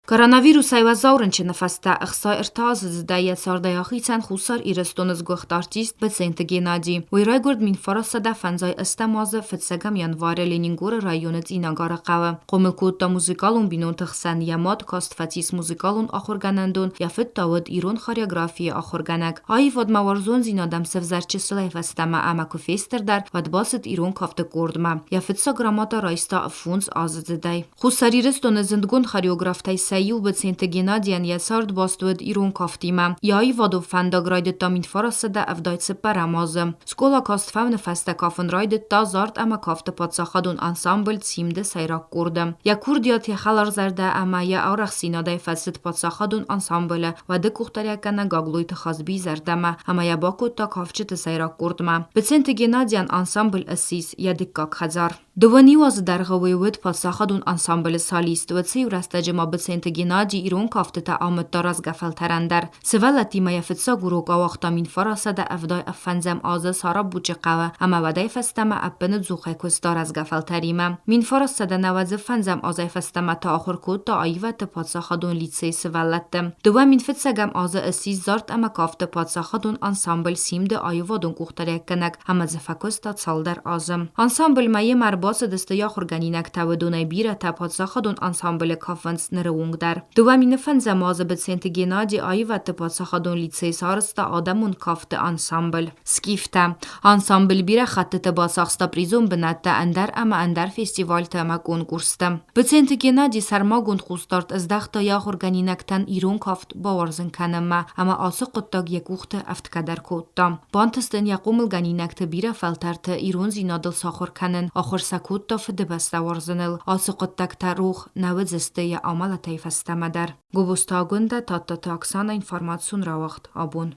Коронавирусӕй уӕззау рынчыны фӕстӕ 63 аздзыдӕй йӕ цардӕй ахицӕн Хуссар Ирыстоны сгуыхт артист Быценты Геннадий. Уый райгуырд 1958 азы фыццӕгӕм январы Ленингоры районы Цъинагары хъӕуы. Хъомыл кодта музыкалон бинонты хсӕн, йӕ мад каст фӕцис музыкалон ахуыргӕнӕндон, йӕ фыд та уыд ирон хореографийы ахуыргӕнӕг. Аивадмӕ уарзондзинад ӕм сӕвзӕрд чысылӕй фӕстӕмӕ ӕмӕ куы фестырдӕр, уӕд бацыд ирон кафты къордмӕ. Йӕ фыццаг грамотӕ райста фондз аздзыдӕй. Хуссар Ирыстоны зындгонд хореографтӕй сӕ иу Быценты Геннадийӕн йӕ цард баст уыд ирон кафтимӕ. Йӕ аивадон фӕндаг райдыдта 1974 азы. Скъола каст фӕуыны фӕстӕ кафын райдыдта зард ӕмӕ кафты паддзахадон ансамбль «Симд-ы сӕйраг къорды. Йӕ курдиат, йӕ хӕларзӕрдӕ ӕмӕ йӕ арӕхстдзинадӕй фӕцыд паддзахадон ансамблы уӕды къухдариуӕггӕнӕг Гаглойты Хазбийы зӕрдӕмӕ ӕмӕ йӕ бакодта кафджыты сӕйраг къордмӕ. Быценты Геннадийӕн ансамбль ссис йӕ дыккаг хӕдзар. Дыууӕ азы дӕргъы уый уыд паддзахадон ансамблы солист, уыцы иу рӕстӕджы ма Быценты Геннадий ирон кӕфтытӕ амыдта рӕзгӕ фӕлтӕрӕн дӕр. Сывӕллӕттимӕ йӕ фыццаг урок ауагъта 1975 азы Сарабучы хъӕуы ӕмӕ уӕдӕй фӕстӕмӕ ӕппыныдзухӕй куыста рӕзгӕ фӕлтӕримӕ. 1995 азӕй фӕстӕмӕ та ахуыр кодта аивӕдты паддзахадон лицейы сывӕллӕтты. 2001 азы ссис зард ӕмӕ кафты паддзахадон ансамбль «Симд-ы» аивадон къухдариуӕггӕнӕг ӕмӕ дзы фӕкуыста цалдӕр азы. Ансамбльмӕ йемӕ ӕрбацыдысты йӕ ахуыргӕнинӕгтӕ, уыдонӕй бирӕтӕ паддзахадон ансамблы кафынц ныры онг дӕр. 2005 азы Быценты Геннадий аивӕдты паддзахадон лицейы сарӕзта адӕмон кафты ансамбль «Скифтӕ». Ансамбль бирӕ хӕттыты бацахста призон бынӕттӕ ӕндӕр ӕмӕ ӕндӕр фестивальты ӕмӕ конкурсты. Быценты Геннадий сӕрмагонд хъусдард здӕхта йӕ ахуыргӕнинӕгтӕн ирон кафт бауарзын кӕнынмӕ ӕмӕ ацы хъуыддаг йӕ къухты ӕфтгӕ дӕр кодта. Бантыст ын йӕ хъомылгӕнинӕгты бирӕ фӕлтӕрты ирондзинадыл сахуыр кӕнын, ахуыр сӕ кодта Фыдыбӕстӕ уарзыныл. Ацы хъуыддӕгтӕ рох нӕ уыдзысты йӕ амӕлӕтӕй фӕстӕмӕ дӕр. Гобозты Агуындӕ, Тадтаты Оксана информацион рауагъд абон.